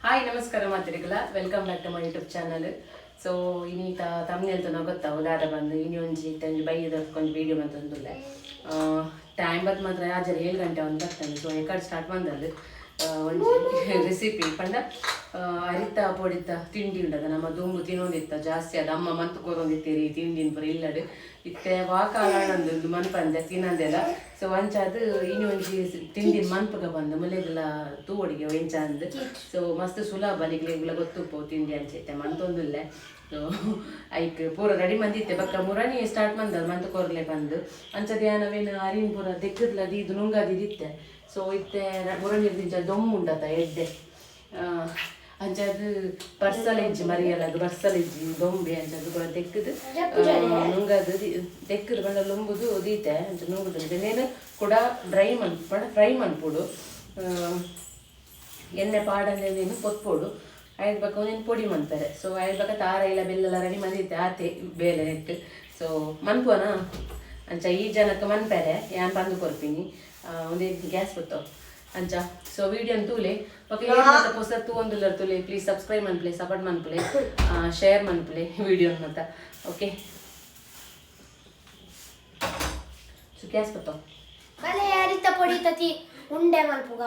Hi ನಮಸ್ಕಾರ ಮಾತಿರಿಗಲ welcome back to my YouTube channel. So ಇನ್ನೀತ ತಮ್ನೆಲ್ ತನ ಗೊತ್ತಾವು ದಾದ ಬಂದು ಇನಿ ಒಂಜಿ ಇತ್ತೊಂಜಿ ಬೈಯದ ಒಂಜಿ ವೀಡಿಯೋ ಮಂತೊಂದುಲ್ಲೆ ಟೈಮ್ ಬತ್ ಮಾತ್ರ ಆಜರ್ 7 ಗಂಟೆ ಒಂದು ಬರ್ತಾನೆ. ಸೊ ಎಕಡೆ ಸ್ಟಾರ್ಟ್ ಬಂದದ್ದು ಒಂಜಿ ರೆಸಿಪಿ ಪಂಡ ಅರಿತ ಪೊಡಿತ ತಿಂಡಿ ಉಂಡದ ನಮ್ಮ ದುಂಬು ತಿನ್ನೊಂದಿತ್ತ ಜಾಸ್ತಿ ಅದು ಅಮ್ಮ ಮಂತು ಕೋರೊಂದಿತ್ತೀರಿ ತಿಂಡಿನ ಪೂರ ಇಲ್ಲಡು ಇತ್ತೆ ವಾಕಾಲಂದು ಮನ್ಪಂದೆ ತಿನ್ನಂದೆಲ್ಲ. ಸೊ ಅಂಚಾದ್ ಇನಿ ಒಂಜಿ ತಿಂಡಿನ ಮನ್ಪುಗ ಬಂದು ಮುಲೆಗುಲ ತೂವಡಿಗೆ ಎಂಚ ಅಂದ್. ಸೊ ಮಸ್ತ್ ಸುಲಭ ನಿಗ್ಲೆಗುಲ ಗೊತ್ತುಪ್ಪು ತಿಂಡಿ ಅಂಚೈತೆ ಮಂತೊಂದುಲ್ಲೆ. ಸೊ ಐಕ್ ಪೂರ ರೆಡಿ ಮಂದಿತ್ತೆ ಬಕ್ಕ ಮುರಣಿ ಸ್ಟಾರ್ಟ್ ಮಂದ ಮಂತು ಕೊರ್ಲೆ ಬಂದು ಅಂಚದ ನಾವೇನು ಅರಿನ್ ಪೂರ ದೆಕ್ಕದ್ಲ ದೀದು ನುಂಗಾದಿದಿತ್ತೆ. ಸೊ ಇತ್ತೆ ಮುರಣಿ ದಿಂಚ ದೊಮ್ಮು ಉಂಡತ ಎಡ್ಡೆ ಅಂಚಾದ್ ಬರ್ಸಲ ಇಜ್ಜಿ ಮರಿಯಲಗ್ ಬರ್ಸಲ ಇಜ್ಜಿ ದೊಂಬೆ ಅಂಚದು ಪೂರ ದೆಕ್ಕದು ನುಂಗದು ದೆಕ್ಕದು ಬಂಡ ಲುಂಬುದು ದೀತೆ ಅಂಚ ನುಂಗುದು ನೇನು ಕೂಡ ಡ್ರೈ ಮನ್ಪಡ ಫ್ರೈ ಮನ್ಪೊಡು ಎಣ್ಣೆ ಪಾಡಂದೆ ಪೊತ್ಪೊಡು ಐದು ಬಕ್ಕ ಒಂದೇನು ಪೊಡಿ ಮನ್ಪೆರೆ. ಸೊ ಐದು ಬಕ್ಕ ತಾರ ಇಲ್ಲ ಬೆಲ್ಲೆಲ್ಲ ರೆಡಿ ಮಂದಿತ್ತೆ ಆತೆ ಬೇಲೆ ನೆಟ್ಟು. ಸೊ ಮನ್ಪುವನ ಅಂಚ ಈ ಜನಕ್ಕೆ ಮನ್ಪೆರೆ ಯಾನ್ ಬಂದು ಕೊರ್ಪಿನಿ ಒಂದೇ ಗ್ಯಾಸ್ ಬತ್ತೋ ಅಂಚ. ಸೊ ವಿಡಿಯೋನ್ ತೂಲೆ ಬೊಕ ಏರ್ ಮಾತ ಪೊಸ ತೂವೊಂದುಲ್ಲರ್ ತೂಲೆ ಪ್ಲೀಸ್ ಸಬ್ಸ್ಕ್ರೈಬ್ ಮನ್ಪುಲೆ ಸಪೋರ್ಟ್ ಮನ್ಪುಲೆ ಶೇರ್ ಮನ್ಪುಲೆ ವಿಡಿಯೋನ್ ಮಾತ. ಓಕೆ ಸೊ ಗ್ಯಾಸ್ ಬತ್ತೋ ಬಲೆ ಅರಿತ ಪೊಡಿ ತತಿ ಉಂಡೆ ಮಲ್ಪುಗ.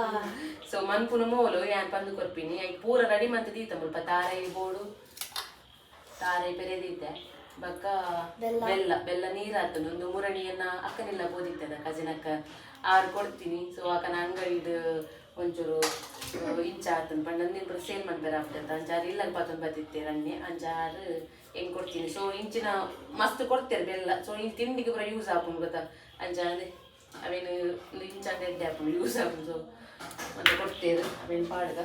ಸೊ ಮನ್ಪುನ ಮೋಲು ಯಾನ್ ಪಂದು ಕೊರ್ಪಿನಿ ಐಕ್ ಪೂರ ರೆಡಿ ಮಂತ್ ದೀತ ಮುಲ್ಪ ತಾರೈ ಬೋಡು ತಾರೈ ಪೆರೆ ದೀತೆ ಬಕ್ಕ ಬೆಲ್ಲ. ಬೆಲ್ಲ ಬೆಲ್ಲ ನೀರಾತುಂಡು ಒಂದು ಮುರಣಿಯನ್ನ ಅಕ್ಕನೆಲ್ಲ ಬೋದಿತ್ತದ ಕಜಿನ್ ಅಕ್ಕ ಆರು ಕೊಡ್ತೀನಿ. ಸೊ ಅಕ್ಕನ ಅಂಗಡಿದು ಒಂಚೂರು ಇಂಚ ಆತನ್ ಪಂಡ ನೀನು ಪೂರ ಸೇಲ್ ಮನ್ಪೆರ ಆಗ್ತದೆ ಅಂಚಾರು ಇಲ್ಲಗ್ ಪಾತೊಂದು ಬತ್ತಿತ್ತೆ ರಣ್ಣೆ ಅಂಚಾರು ಹೆಂಗ್ ಕೊಡ್ತೀನಿ. ಸೊ ಇಂಚಿನ ಮಸ್ತ್ ಕೊಡ್ತೇವೆ ಬೆಲ್ಲ. ಸೊ ಈ ತಿಂಡಿಗೆ ಪೂರ ಯೂಸ್ ಆಪುಂಡು ಗೊತ್ತಾ ಅಂಚ ಅವೇನು ಇಂಚ ಎಡ್ಡೆ ಆಪುಂಡು ಯೂಸ್ ಆಪುಂಡು. ಸೊ ಮತ್ತೆ ಕೊಡ್ತೇವೆ ಅವೇನು ಪಾಡ್ಗ.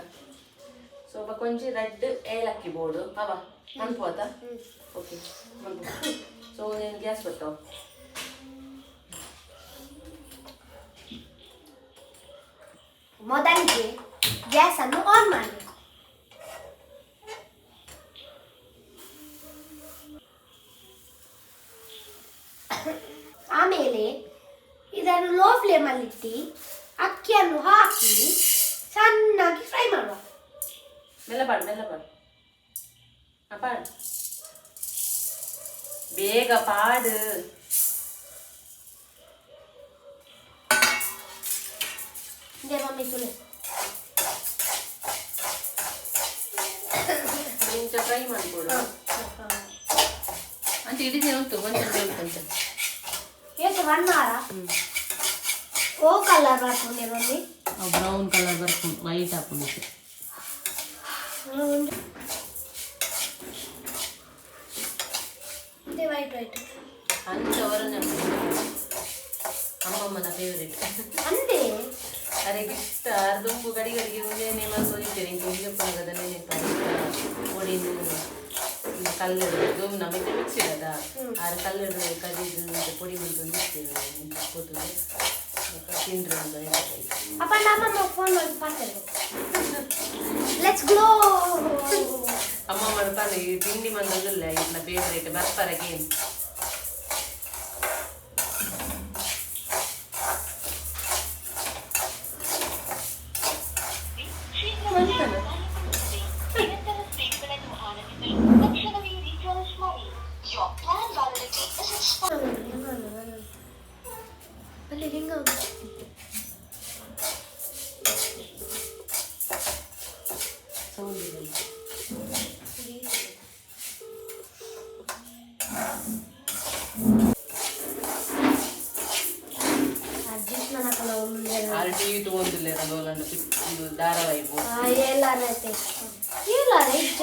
ಸೊ ಬೊಕ ಒಂಜಿ ರೆಡ್ ಏಲಕ್ಕಿ ಬೋರ್ಡು ಅವ ಮನ್ಪು ಆತ. ಓಕೆ ಮನ್ಪು. ಸೊ నేను ಗ್ಯಾಸ್ ಬತ್ತಾವ ಮೊದಲಿಗೆ ಗ್ಯಾಸ್ ಅನ್ನು ಆನ್ ಮಾಡಬೇಕು. ಆಮೇಲೆ ಇದನ್ನು ಲೋ ಫ್ಲೇಮಲ್ಲಿ ಇಟ್ಟು ಅಕ್ಕಿಯನ್ನು ಹಾಕಿ ಸಣ್ಣಾಗಿ ಫ್ರೈ ಮಾಡುವ. ಮೆಲ್ಲ ಪಾಡು ಮೆಲ್ಲ ಪಾಡು ಆ ಪಾಡು ಬೇಗ ಪಾಡು. ಇದೆ ಮಮ್ಮಿ ತುಲೆ ಇಂಚ ಫ್ರೈ ಮಾಡ್ಕೊಡು ಅಂತ ಹಿಡಿದೇ ಉಂಟು ಕೊಂಚ ಉಂಟು ಕೊಂಚ. ಏಕೆ ಬಣ್ಣಾರ ಓ ಕಲರ್ ಬರ್ಪುಂಡೆ ಮಮ್ಮಿ. ಬ್ರೌನ್ ಕಲರ್ ಬರ್ಪುಂಡು ವೈಟ್ ಆಪುಂಡು. ಇದೆ ವೈಟ್ ವೈಟ್. ಅಂಚ ಹೊರನೆ ಅಮ್ಮಮ್ಮನ ಫೇವ್ರೇಟ್. ಅಂದೆ ಅರೆಗೆ ಇಷ್ಟ ದುಂಬು ಗಡಿ ಗಡಿಗೆ ಒಂದೇ ಮಲ್ಕೊಂಡಿದ್ದೇನೆ ಇಂಕ ಉಂಜಪ್ಪನಗದ ನೆನಪು ಪೊಡಿನ ಕಲ್ಲಡು ದುಂಬು ನಮಗೆ ಮಿಕ್ಸಿ ಇಡದ ಆರು ಕಲ್ಲಡು ಕದಿದು ಮತ್ತೆ ಪೊಡಿ ಮಂತೊಂದು ಇರ್ತೇವೆ ಪೊತುದು ತಿಂಡ್ರೆ ಅಂತ ನೆನಪಾಯ್ತು. ಅಪ್ಪ ನಮ್ಮಮ್ಮ ಫೋನ್ ಮಾಡಿ ಪಾತಾಡ್ಬೇಕು. Let's glow. ಅಮ್ಮ ಮಾಡ್ತಾನೆ ಈ ತಿಂಡಿ ಮಂದೊಂದಿಲ್ಲ ಇನ್ನ ಫೇವ್ರೇಟ್ ಬರ್ಪರಗೆ. ಅಲ್ಲಿ ಲಿಂಗ ಸೌಂಡ್ ಇದೆ. ಅಡ್ಜಸ್ಟ್ ಮಾಡಕ್ಕಲ್ಲ. ಆರು ಟಿವಿ ತಗೊಂಡಿಲ್ಲ ರೋಲಂಡ ಒಂದು ಧಾರಾವಾಹಿ ಬೋರ್ಡ್. ಎಲ್ಲಾರ ಎಲ್ಲಾರ ಇಜ್ಜ.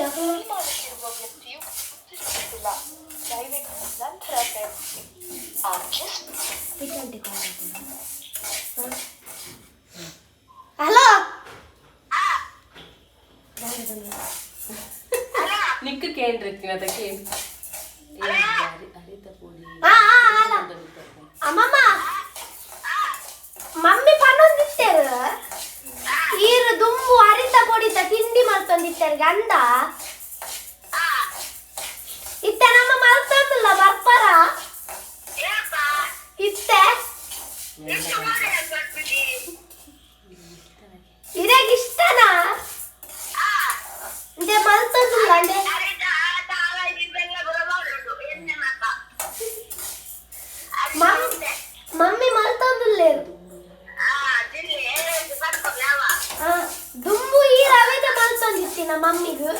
ಹಲೋ ನಿಕ್ಕ ಕೇಂದ್ರ ಅದಕ್ಕೆ ಅರಿತ ಪೊಡಿ. ಅಮ್ಮಮ್ಮ ಮಮ್ಮಿ ಪನ್ನೊಂದಿತ್ತೇರು ಈರು ದುಂಬು ಅರಿತ ಪೊಡಿತ ತಿಂಡಿ ಮಲ್ತೊಂದಿತ್ತೇರು ಗಂಧ ಇತ್ತೆ ನಮ್ಮ ಮಲ್ತೊಂದಿಲ್ಲ ಬರ್ಪರ ಇತ್ತೆ ಇರೆಗ್ ಇಷ್ಟನಾ? ಪಂಡಿನ ಮಮ್ಮಿಗೆ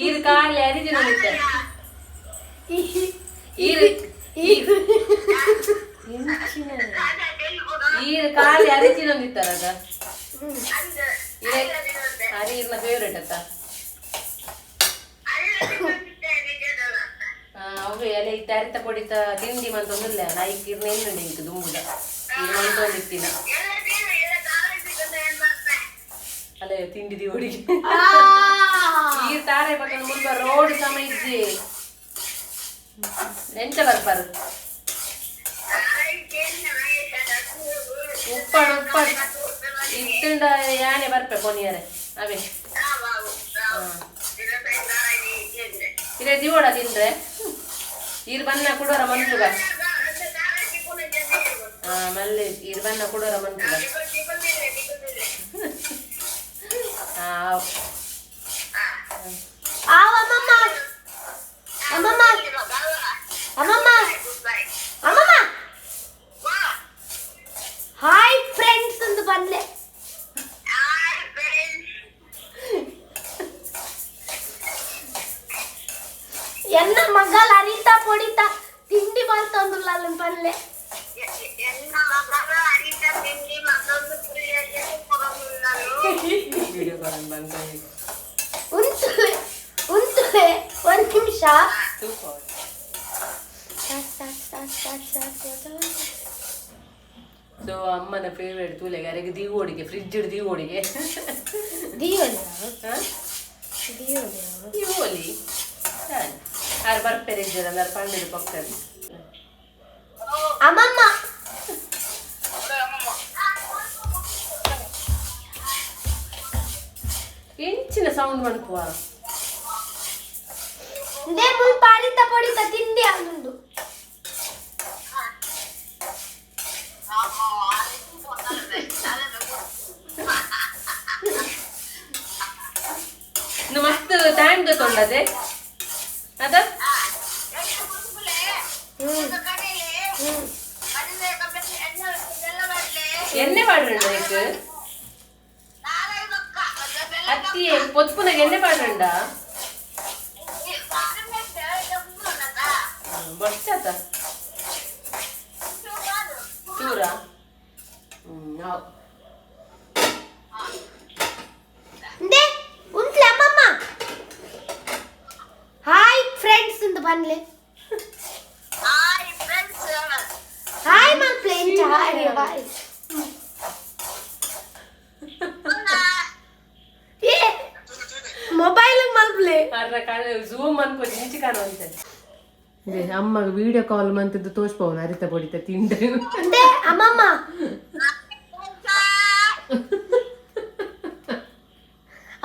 ಈರು ಕಾಲಿ ಅರಿಜಿನ ಈರು ಈರು ಖಾಲಿ ಅರಿಚಿನೊಂದಿತ್ತಾರದ ಅರಿ ಇರ್ನ ಫೇವ್ರೇಟ್ ಅತ್ತ. ಅವೇ ಎಲೆ ಇತ್ತ ಅರಿತ ಪೊಡಿತ ತಿಂಡಿ ಮಂತೊಂದಿಲ್ಲ ನಾಯಿಕ್ ಇರ್ನ ಎನ್ನುಂಡೆ ಇಂಕ್ ದುಂಬುದ ಈಗ ಮಂತೊಂದಿತ್ತಿನ ಅಲ್ಲ ತಿಂಡಿ ದಿವಡಿಗೆ ಈರ್ ತಾರೆ ಪಕ್ಕದ ಮುಲ್ಪ ರೋಡ್ ಸಮ ಇಜ್ಜಿ ಎಂಚ ಬರ್ಪಾರು ಉಪ್ಪಡು ಉಪ್ಪಡು ಇತ್ತುಂಡ ಯಾನೆ ಬರ್ಪೆ ಕೊನಿಯರೆ ಅವೇ. ಇದೇ ದಿವೋಡ ತಿಂದ್ರೆ ಈರ್ ಬನ್ನ ಕುಡೋರ ಮನ್ಪುಗ. ಹಾ ಮಲ್ಲೆ ಈರ್ ಬನ್ನ ಕುಡೋರ ಮನ್ಪುಗ. ಹಾ. ಅಮ್ಮಮ್ಮ ಅಮ್ಮಮ್ಮ ಅಮ್ಮಮ್ಮ ಅಮ್ಮಮ್ಮ ಹಾಯ್ ಫ್ರೆಂಡ್ಸ್ ಅಂತ ಬಂದ್ಲೆ. ಎನ್ನ ಮಗಲ್ ಅರಿತಾ ಪೊಡಿತಾ ತಿಂಡಿ ಮಲ್ತೊಂದುಲ್ಲ ಪನ್ಲೆ. ವಿಡಿಯೋ ಕಾಲ್ ಬಂತ. ಉಂತುವೆ ಉಂತುವೆ ಒಂದು ನಿಮಿಷ. ಸೂಪರ್. ಸಾಕ್ ಸಾಕ್ ಸಾಕ್ ಸಾಕ್ ಸಾಕ್ ಸಾಕ್. ಸೊ ಅಮ್ಮನ ಫೇವ್ರೇಟ್ ತೂಲೆಗೆ ಅರೆಗೆ ದೀವೋಡಿಗೆ ಫ್ರಿಜ್ ದೀವೋಡಿಗೆ. ದಿಯೋಲಿ ದಿಯೋಲಿ. ದೀವೋಲಿ ಆರು ಬರ್ಪೆರೆ ಇದ್ದೀರ ಅಲ್ಲಾರು ಪಂಡಿರು ಪಕ್ಕದಲ್ಲಿ. ಅಮ್ಮಮ್ಮ ಎಂಚಿನ ಸೌಂಡ್ ಮನ್ಪುವ. ಇದೇ ಮುಲ್ಪ ಅರಿತ ಪೊಡಿತ ತಿಂಡಿ ಆದುಂಡು. ಇನ್ನು ಮಸ್ತ್ ಟೈಮ್ ತಗೊಂಡದೆ ಅದ. ಎಣ್ಣೆ ಪಾಡ್ರಂಡ ಇಕ್ ಅತ್ತಿ ಪೊತ್ಪುನಾಗ ಎಣ್ಣೆ ಪಾಡ್ರಂಡ ಬೊಚ್ಚಾತ ಚೂರ. ಹೌದು. ಇಂದೇ ಉಂಟ್ಲೆ ಅಮ್ಮಮ್ಮ ಹಾಯ್ ಫ್ರೆಂಡ್ಸ್ ಅಂತ ಬಂದ್ಲೆ. ಹಾಯ್ ಮಲ್ಪ್ಲೆ ಇಂಚ ಹಾಯ್ ಹಾಯ್. ಏ ಮೊಬೈಲ್ ಮಲ್ಪ್ಲೆ. ಅರ್ಧ ಕಾಣ ಝೂಮ್ ಅನ್ಕೋತಿ ಇಂಚಿ ಕಾಣುವಂತೆ ಇದೆ ಅಮ್ಮಗ ವಿಡಿಯೋ ಕಾಲ್ ಮಂತಿದ್ದು ತೋಚ್ಪವನ ಅರಿತ ಪೊಡಿತ ತಿಂಡು. ಇಂದೇ ಅಮ್ಮಮ್ಮ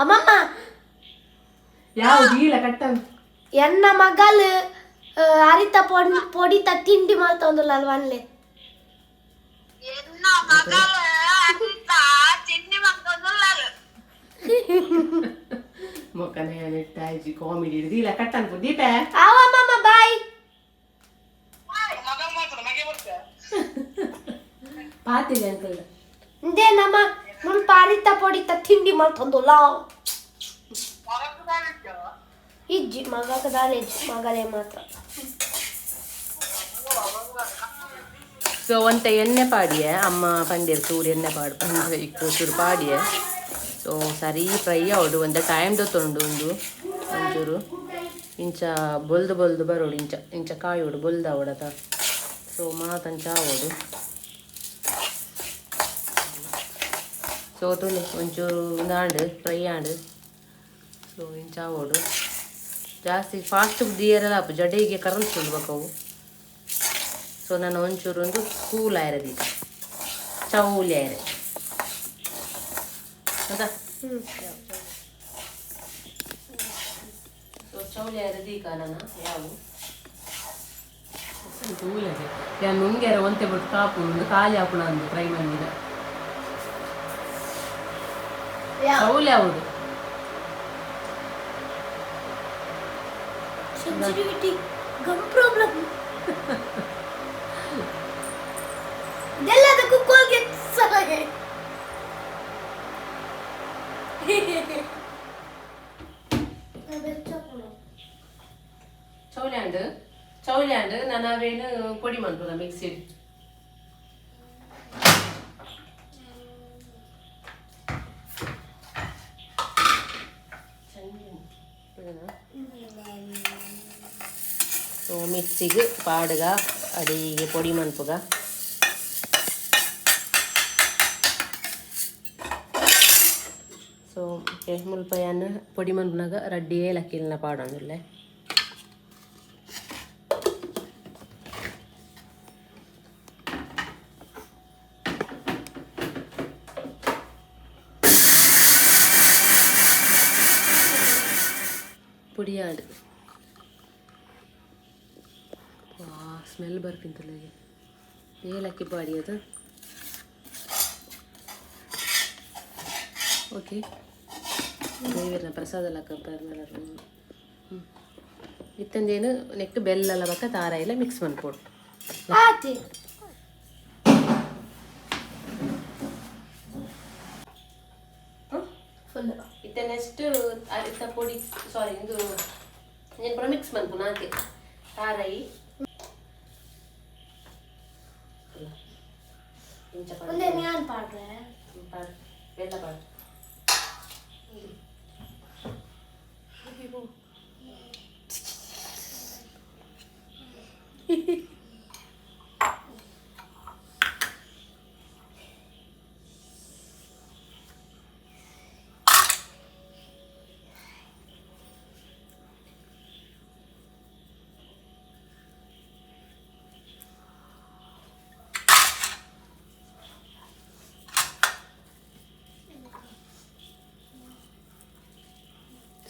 ಅಮ್ಮಮ್ಮ. ಯಾವ್ದು ಇಲ್ಲ ಕಟ್ಟ. ಎನ್ನ ಮಗಲ್ ಅರಿತ ಪೊಡಿತ ತಿಂಡಿ ಮಲ್ತೊಂದುಲ್ಲ ಅಲ್ವನ್ಲೆ. ಮೊಕ್ಕನ ನೆಟ್ಟಾಯ್ಜಿ ಕಾಮಿಡಿ ಹಿಡ್ದು ಇಲ್ಲ ಕಟ್ಟ ಅನ್ಕೋ ದೀಪ. ಆವ ಅಮ್ಮಮ್ಮ ಬಾಯ್. ಪಾತಿದೆ ಅಂಕಲ್. ಇಂದೇ ನಮ್ಮ ಮುಲ್ಪ ಅರಿತ ಪೊಡಿತ ತಿಂಡಿ ಮಲ್ತೊಂದುಲ್ಲ ಇಜ್ಜಿ ಮಗಕ ದಾಲೇಜ್ ಮಗಳೇ ಮಾತ್ರ. ಸೊ ಒಂತೆ ಎಣ್ಣೆ ಪಾಡಿಯೆ ಅಮ್ಮ ಪಂಡೇರ್ ಚೂರು ಎಣ್ಣೆ ಪಾಡು ಪಂಡ ಇಕ್ಕು ಚೂರು ಪಾಡಿಯೆ. ಸೊ ಸರಿ ಫ್ರೈ ಆವಡು ಒಂತೆ ಟೈಮ್ ದೊತ್ತೊಂಡು ಉಂದು ಒಂಚೂರು ಇಂಚ ಬೊಲ್ದು ಬೊಲ್ದು ಬರೋಡು ಇಂಚ ಇಂಚ ಕಾಯೋಡು ಬೊಲ್ದು ಆವಡತ. ಸೊ ಮಾತಂಚ ಆವಡು. ಸೊ ತುಲೆ ಒಂಚೂರು ಉಂದಾಂಡು ಫ್ರೈ ಆಂಡು. ಸೊ ಇಂಚ ಆವಡು ಜಾಸ್ತಿ ಫಾಸ್ಟ್ ದಿಯರಲ್ಲ ಅಪ್ಪು ಜಡೆಗೆ ಕರಂಚು ಅವು. ಸೊ ನಾನು ಒಂಚೂರು ಒಂದು ಕೂಲ್ ಆಯಿರೋದು ಈಗ ಚೌಲಿ ಆಯ್ರೆ ಹೌದಾ. ಸೊ ಚೌಲಿ ಆಯ್ರದು ಈಗ ನಾನು ಯಾವು. ತೂಲದೆ ಯಾನ್ ನುಂಗೆರ ಒಂತೆ ಬೊಟ್ಟು ಕಾಪು ಉಂದು ಖಾಲಿ ಆಪುಣ ಅಂದು ಫ್ರೈ ಮಂದಿನ ಚೌಲಿ ಆವಡು. ಸೆನ್ಸಿಟಿವಿಟಿ ಗಮ್ ಪ್ರಾಬ್ಲಮ್ ಇದೆಲ್ಲದಕ್ಕೂ ಕೋಲ್ಗೇಟ್ ಸಲಹೆ. ಚೌಲ್ಯಾಂಡ್ ಚೌಲ್ಯಾಂಡ್ ನಾನು ಅವೇನು ಪೊಡಿ ಮನ್ಪುನ ಮಿಕ್ಸಿಡ್. ಸೊ ಮಿಕ್ಸಿಗೆ ಪಾಡುಗ ಅಡಿಗೆ ಪೊಡಿ ಮನ್ಪುಗ. ಸೊ ಮುಲ್ಪ ಯಾನ್ ಪೊಡಿ ಮನ್ಪುನಾಗ ರಡ್ಡಿ ಏಲಕ್ಕಿಲ್ನ ಪಾಡೊಂದುಲ್ಲೆ. ಪುಡಿಯಾಡು ವಾ ಸ್ಮೆಲ್ ಬರ್ಪಿಂತಲ್ಲ. ಏಲಕ್ಕಿ ಪಾಡಿ ಅದು. ಓಕೆ, ದೇವರನ್ನ ಪ್ರಸಾದ ಎಲ್ಲ ಹ್ಞೂ ಇತ್ತಂದೇನು ನೆಕ್ ಬೆಲ್ಲ ಬಕ್ಕ ತಾರ ಎಲ್ಲ ಮಿಕ್ಸ್ ಮನ್ಪೊಡು. ಆತಿ. ಫುಲ್. ಇತ್ತೆ ನೆಕ್ಸ್ಟ್ ಇತ್ತ ಪೊಡಿ, ಸಾರಿ, ಇದು నేను ಪೂರ ಮಿಕ್ಸ್ ಮನ್ಪುನ ಆತೆ ತಾರಾಯಿ ಇಂಚ ಪಾಡು. ಒಂದೇ ನಾನು ಪಾಡ್ರೆ. ಪಾಡು, ಬೆಲ್ಲ ಪಾಡು.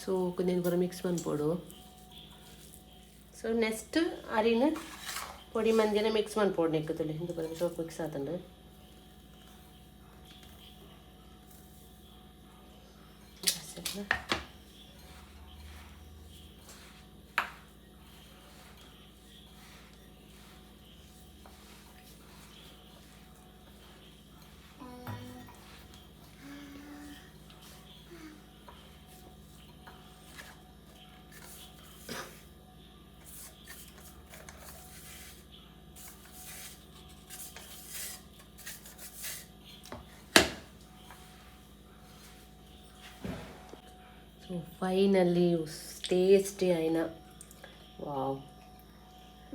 ಸೊ నేను ಪೂರ ಮಿಕ್ಸ್ ಮನ್ಪೊಡು. ಸೊ ನೆಕ್ಸ್ಟ್ ಅರಿನ ಪೊಡಿ ಮಂದಿನ ಮಿಕ್ಸ್ ಮನ್ಪೊಡು ನೆಕ್ಕುತ್ತಲೆ ಇಂದು ಪೂರ ಸೋಪ್ ಮಿಕ್ಸ್ ಆತಂಡು. ಸೊ ಫೈನಲಿ ಟೇಸ್ಟಿ ಆಯ್ನ, ವಾವ್.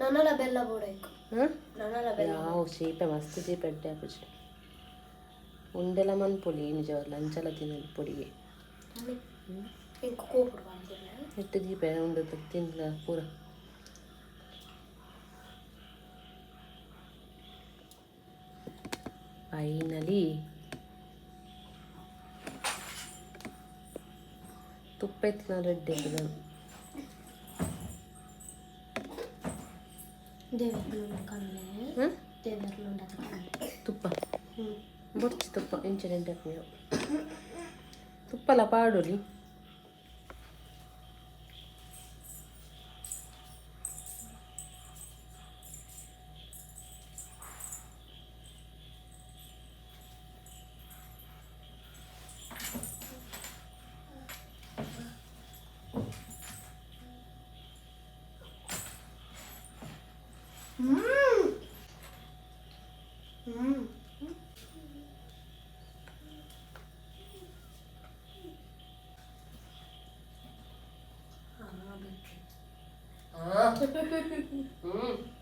ನನಲ ಬೆಲ್ಲ ಬೋಡಾಯ್ಕು. ಹಾಂ. ನನಲ ಬೆಲ್ಲ. ಯಾವ ಚೀಪೆ ಮಸ್ತ್ ಚೀಪೆ ಎಡ್ಡೆ ಆಪುಜಿ. ಉಂಡೆಲ ಮನ್ಪೊಲಿ ನಿಜವಾಗ್ಲ ಅಂಚಲ ತಿನ್ನೋದು ಪೊಡಿಗೆ. ಇಂಕ್ ಕೋಪುಡು ಬಂದಿಲ್ಲ. ಎಟ್ಟು ಚೀಪೆ ಉಂಡು ತಿನ್ಲ ಪೂರ. ಫೈನಲಿ ತುಪ್ಪ ಎತ್ತಿನ ರೆಡ್ಡಿ. ದೇವರ್ಲು ಕಣ್ಣೆ. ಹಾಂ. ದೇವರ್ಲು ಕಣ್ಣೆ. ತುಪ್ಪ ಬೊರ್ಚಿ ತುಪ್ಪ ಇಂಚಿಡೆಂಟ್ ಹಾಕ್ನೀವು ತುಪ್ಪಲ ಪಾಡೊಲಿ. ಹ್ಮ್ ಹ್ಮ್. ಹ್ಮ್.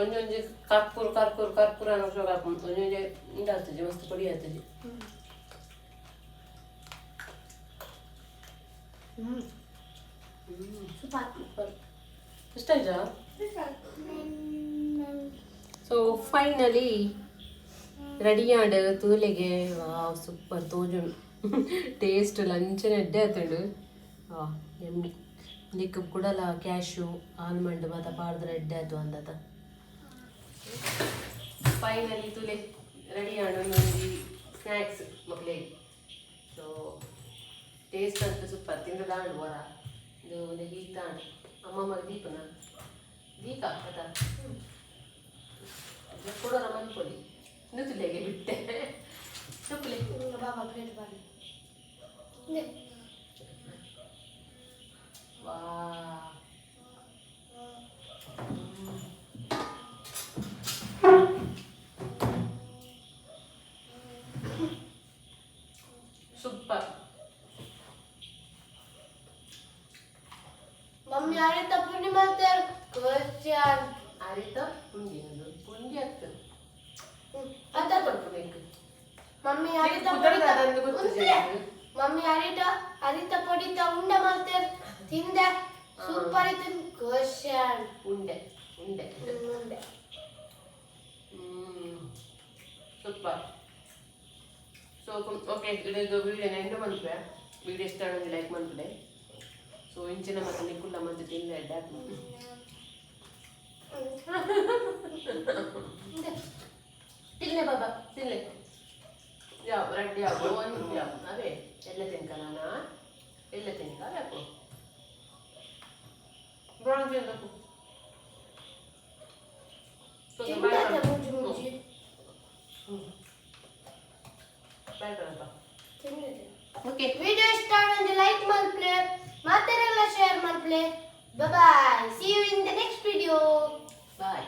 ಒಂಜೊಂಜಿ ಕರ್ಪೂರ ಕರ್ಪೂರ ಕರ್ಪೂರ ಅನ್ನೋ ಹಾಕೊಂಡು ಒಂಜೊಂಜಿ ಇಂದಾಗ್ತದೆ, ಮಸ್ತ್ ಪೊಡಿ ಆಗ್ತದೆ. ಹ್ಮ್, ಸೂಪರ್. ಇಷ್ಟ ಆಯ್ತಾ? ಸೊ ಫೈನಲಿ Ready ಆಂಡ್ ತೂಲೆಗೆ. Wow, super ತೋಜುಂಡು. Taste ಲಂಚನೆ ಎಡ್ಡೆ ಆತುಂಡು. ವಾ, ಎಮ್ಮಿ. ನಿಕ್ ಕುಡಲ ಕ್ಯಾಶು ಆಲ್ಮಂಡ್ ಮಾತ ಪಾಡ್ದ್ರ ಎಡ್ಡೆ ಆತು ಅಂದತ. ಫೈನಲಿ ತುಲೆ ರೆಡಿ ಆಂಡ್ ಒಂದೊಂದು ಸ್ನ್ಯಾಕ್ಸ್ ಮಕ್ಳಿಗೆ. ಸೊ ಟೇಸ್ಟ್ ಅಂತೂ ಸೂಪರ್. ತಿಂದು ವರ ಇದು ಒಂದು ಹೀಟ್ ಆಂಡ್ ಅಮ್ಮಮ್ಮ ದೀಪನ ದೀಪ ಆತ ಕೊಡೋರ ಮನ್ಪೊಲಿ ತುಲೆಗೆ ಬಿಟ್ಟೆ ಚಪ್ಪಲಿ. ಬಾಬಾ ಪ್ಲೇಟ್ ಬನ್ನಿ. ವಾ. ಸೂಪರ್. ಮಮ್ಮಿ, ಅರಿತ ಪುಂಡಿ ಮಾಡ್ತಾರೆ ಕ್ವಶನ್. ಅರಿತ ಪುಂಡಿ, ಅದು ಪುಂಡಿ ಆಗ್ತದೆ. ಅದ ಕೊಡ್ಬೇಕು. ಮಮ್ಮಿ, ಅರಿತ ಕುದರದ ಪೊಡಿತ ಅದೊಂದು ಗೊತ್ತು. ಉಂದೆ. ಮಮ್ಮಿ, ಅರಿತ ಅರಿತ ಪೊಡಿತ ಉಂಡೆ ಮಾಡ್ತಾರೆ, ತಿಂದೆ, ಸೂಪರ್ ಇತ್ತು ಕ್ವಶನ್. ಉಂಡೆ ಉಂಡೆ. ಉಂಡೆ. Super. So okay, ಇದು ವಿಡಿಯೋ ಎಂಡ್ ಮನ್ಪೆ. ವಿಡಿಯೋ ಇಷ್ಟ ಆಗಿ ಲೈಕ್ ಮನ್ಪುಲೆ. ಸೊ ಇಂಚಿನ ಮತ್ತೆ ನಿಕ್ಕುಲ್ಲ ಮತ್ತೆ ತಿಂದ ಎಡ್ಡೆ. ಉಂಡೆ. ತಿನ್ಲೆ ಬಾಬಾ, ತಿನ್ಲೆ. ಯಾವ ರೆಡ್ ಯಾವ ಒಂದು ಯಾವ ಅವೇ ಎಲ್ಲ ತಿನ್ಕ ನಾನಾ ಎಲ್ಲ ತಿನ್ಕ ಬೇಕು. ಬ್ರೌನ್ ತಿನ್ಬೇಕು. ತಿಂದದೆ ಮುಂಜಿ ಮುಂಜಿ. ಬಾಯ್ ಕಣಪ್ಪ. ತಿಂದದೆ. ಓಕೆ. ವಿಡಿಯೋ ಇಷ್ಟ ಆದ್ರೆ ಲೈಕ್ ಮಲ್ಪ್ಲೆ, ಮಾತೆರೆಲ್ಲ ಶೇರ್ ಮಲ್ಪ್ಲೆ. Bye, see you in the next video. Bye.